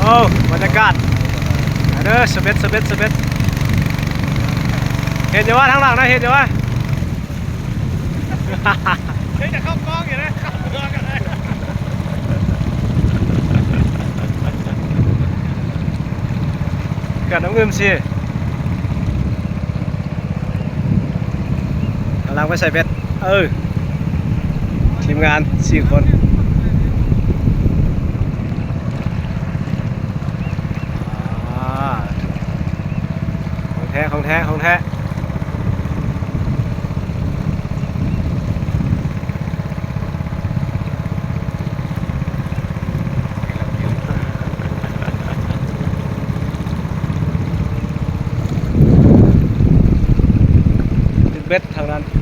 ໂອ້ ບັນຍາກາດ ເດີ ສະເບັດ ສະເບັດ ສະເບັດ ເຫັນຢູ່ວ່າທາງຫຼັງນະ ເຫັນຢູ່ວ່າ ເຫັນແຕ່ເຂົ້າກ້ອງຢູ່ນະ ເຂົ້າເມືອງກັນເລີຍ ກັນນ້ຳອື່ມຊິ ກຳລັງໄປໃສ່ເບັດ ເອີ ທີມງານສີ່ຄົນ ອ່າ ຂອງແທ້ ຂອງແທ້ ຂອງແທ້ ເບັດທາງນັ້ນ.